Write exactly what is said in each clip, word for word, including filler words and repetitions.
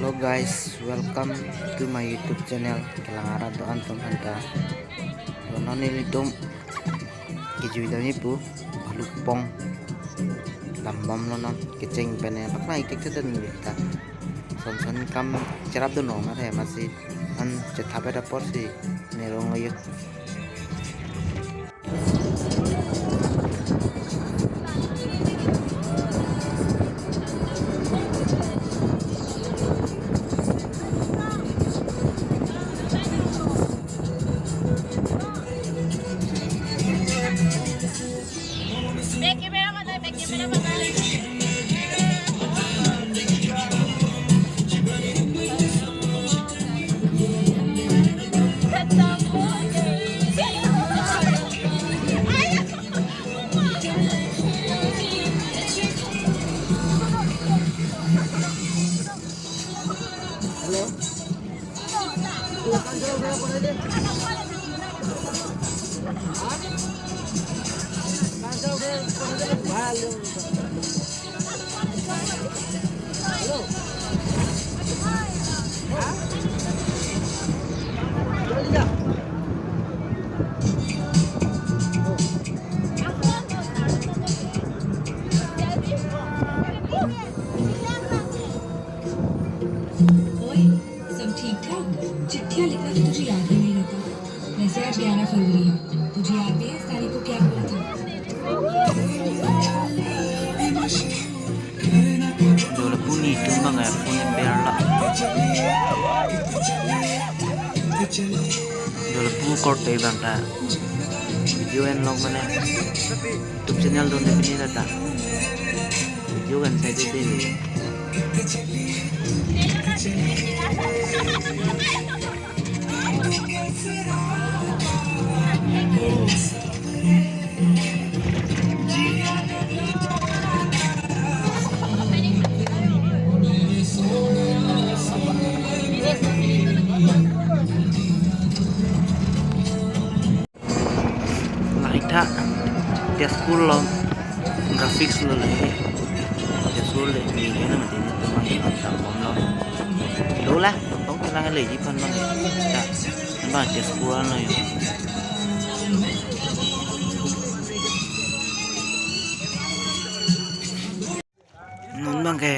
Hello guys, welcome to my YouTube channel. Kelang arat do-an atum aphanta. Lo non nelitum kejui damji pu, Bhalukpong dambomlo non, kecheng pen ne paklang ik tik thek den ta. Son son kam cherap do nong na the, masi an chethap et apotsi ne ronglo yo. ओए, सब ठीक ठाक? चिट्ठियां लिखना तो तुझे याद ही नहीं रहता। वैसे आज ग्यारह फरवरी है। तुझे याद भी है इस तारीख को क्या हुआ था? Dole pu netum abang ya, pu ne berla. Dole pu korte abang ta video enlok mane YouTube channel donde pini ta. Video kan sai de pini. Lahai tha Tezpur along graphics lo le. Tezpur le ni le na mati ni tum abang dambomlo. Lo la, tong tong kelang le ji aphan abang. Ta, abang Tezpur anlo yo. Non abang ke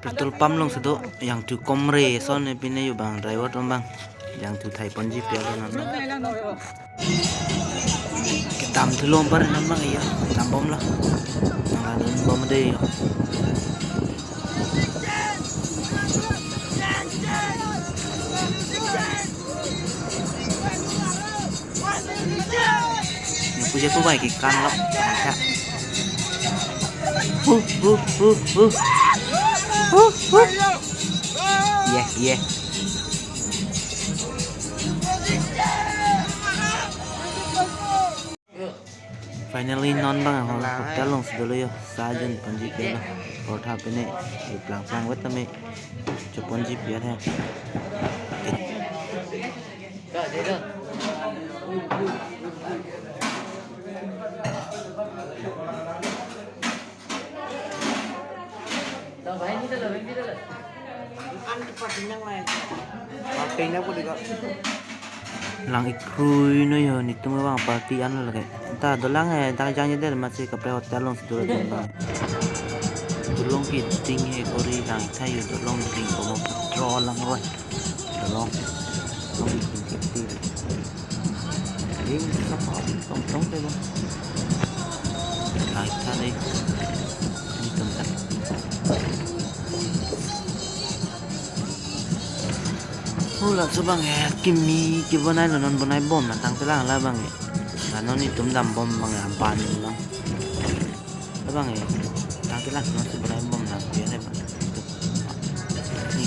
petrol pump alongsi do, jangthu komre ason ne pine yo abang, driver atum abang jangthu thai ponji pi alo non abang. Kedam thu lom par non abang yo, dambomlo. Nang la dambom de yo. Nyapu japu bai kekan lo. Huh, huh, huh, huh. Huh, huh. Ye, ye. Finally, non abang ho-, hotel alongsi dolo yo, sa jon ponji ke lo. Portha pine, iplang plang wet tame, cho ponji pi athe. Lang ikrui no yo, netum abang party an lo lake. Ta dolang eh, ta jang jeder masi kaprek hotel alongsi dolo abang. Dolong ke ding he kori lang tha yo, dolong ding ko mo patrol lang roi. Dolong. Dolong ding ke ti. Ding sapa tong tong te lo. Lang tha dei. Netum ta. Hu laso abang eh, kimi kebonai lo, non bonai bom na tangte lang la abang eh. La non netum dambom abang eh, aban abang. Abang eh, tangte lang non si bonai bom na pi athe abang.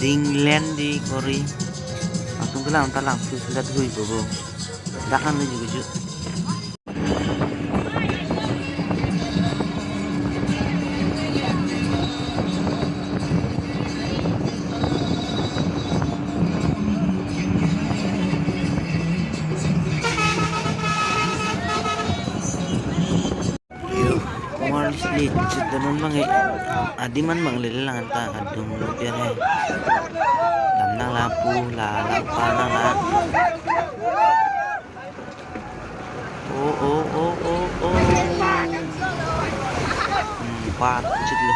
Ding len di kori. Latum kelang ta lang su sudah hui bobo. Dak kan lu juga ju. Yo, kongor li chit donon abang eh. Adim an abang lele lang ta adung lo pi athe. Apu la la pa na na. Oh, oh, oh, oh, oh. Hmm, pat chit lo.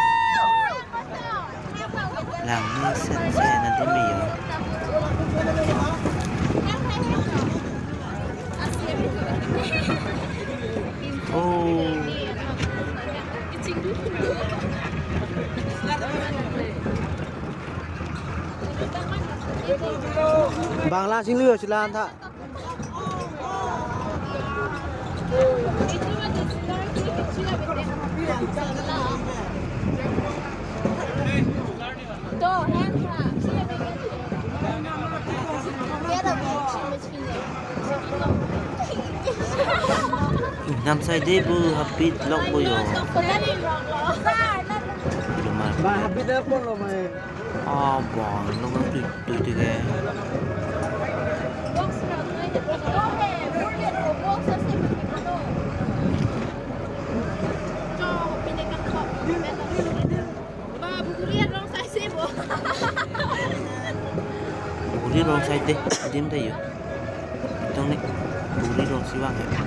Langmesen sen adim yo. Oh. Bangla singlu yo sila anta. Nam sai de bu hapit lok bu yo. Lumar. Ba hapit de pon lo mai. Ah, ba, lo kan tu tu tu ke. Buguri rong sai de, adim ta yo. Itong ni buguri rong si bang ya.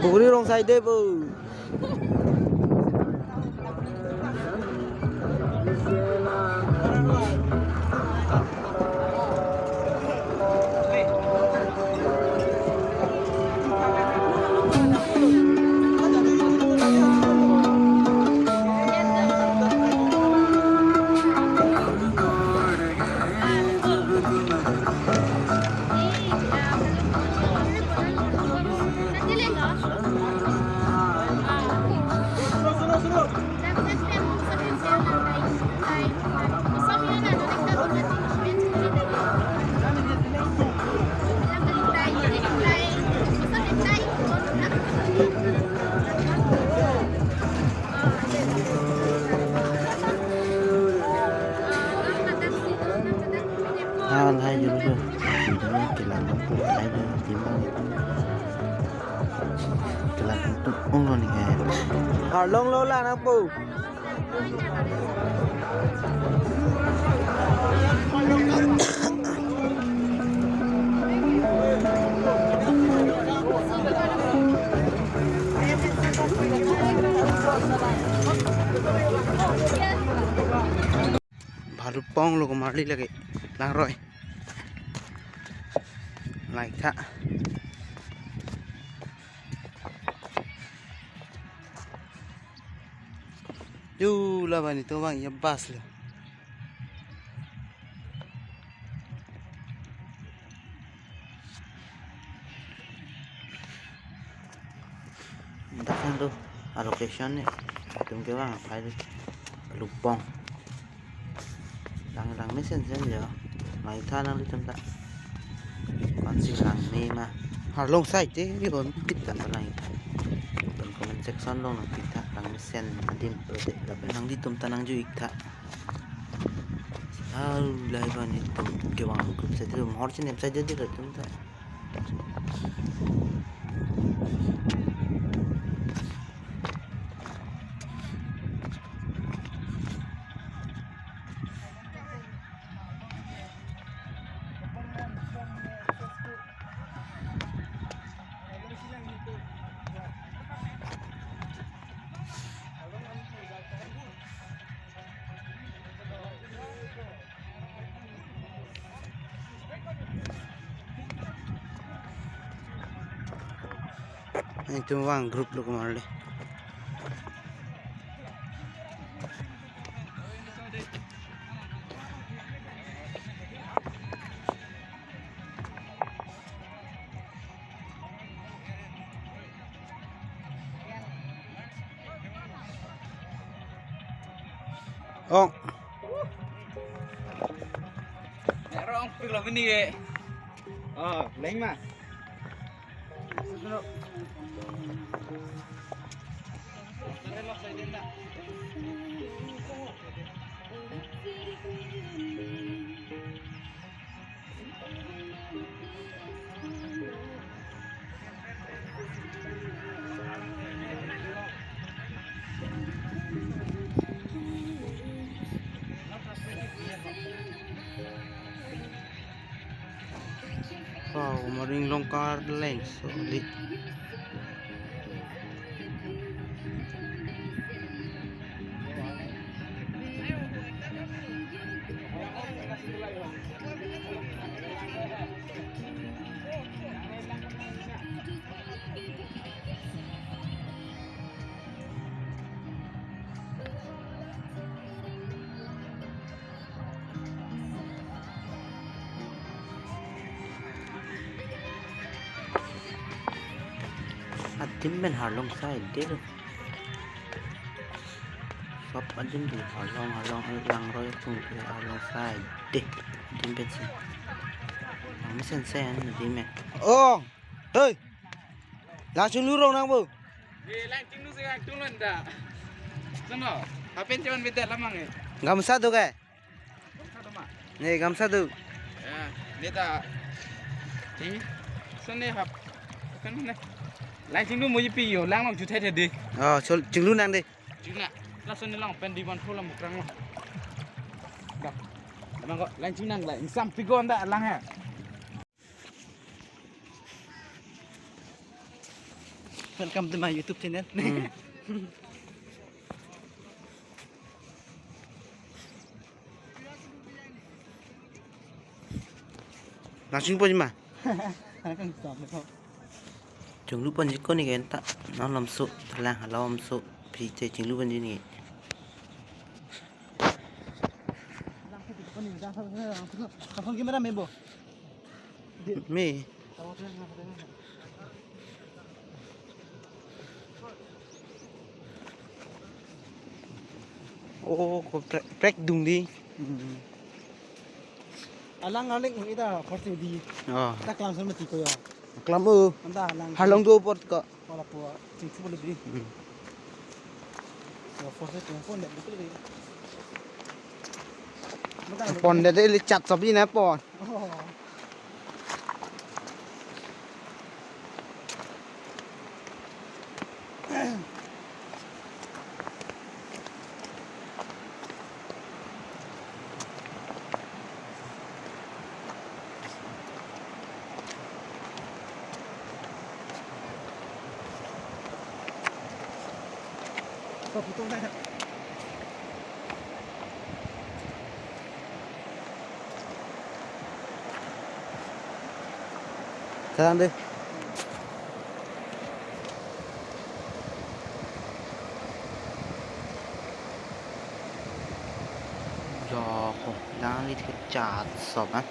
Buguri rong sai de bu. Ah, lahai julu jo. Julu kelang nangpo, lahai julu tim bang. Kelang nangpo, ong lo ni hai. Arlong lo la nangpo. Bhalu pong lo komarli lake. Langroi. Langtha. Yo, laban itum bang ya bas lo. Dak kan tu, a location ni. Itum ke bang, aphai di. Lupong. Lang, langmesen sen jo. Langtha nanglitum ta. Konsi langme ma. Arlong sai te, yo, kita ta langtha. Itum comment section along nangpitha, langmesen adim, pute, lapen nanglitum ta nangju-iktha. Hau, lahai bang itum kevang group sai te, mor chinem sai te, itum ta. Itum vang group lo komarli. Ong. Rong pik lo mini ke. Oh, leng ma. Ring longkar leng so di. Adim pen arlong sai de. Sop adim di arlong, arlong, langroi atum ke arlong sai de. Adim pensi. Nang mesen sen adim eh. Oh, hei. Langsung lurong nang bu. Di langsung lu sing tung lon da. Sono, hapen cuman beda lamang eh. Gamsa do ke? Gamsa do ma? Ne gamsa do. Ya, dia tak. Ini. Sono hap. Kan mana? Langsung lu mau pi yo, lang lang jutai tadi. Oh, chol chinglu nang de. Juna. Langsung ni lang pen di ban pula mukrang lo. Dah. Emang kok langsung nang lah. Insam pigon dah lang ya. Welcome to my YouTube channel. Hmm. Langsung po ma. Chinglu ponji ko ni ke enta. Non lom su, telang halom su, pi te chinglu ponji ni. Langsung kita ko ni, langsung, langsung, langsung gimana, Mebo? Me. Oh, ko prek, prek dung di. Hmm. Alang aling ita force di. Oh. Tak langsung mati ko ya. Kelam o. Anta alang. Halong do port ko. Wala po, chingthu bole di. Hmm. Ya, force tu pon de, betul di. Mata pon de, de le chat sabi na pon. Oh. Sekarang deh. Joko, jangan lihat cat sob, ah.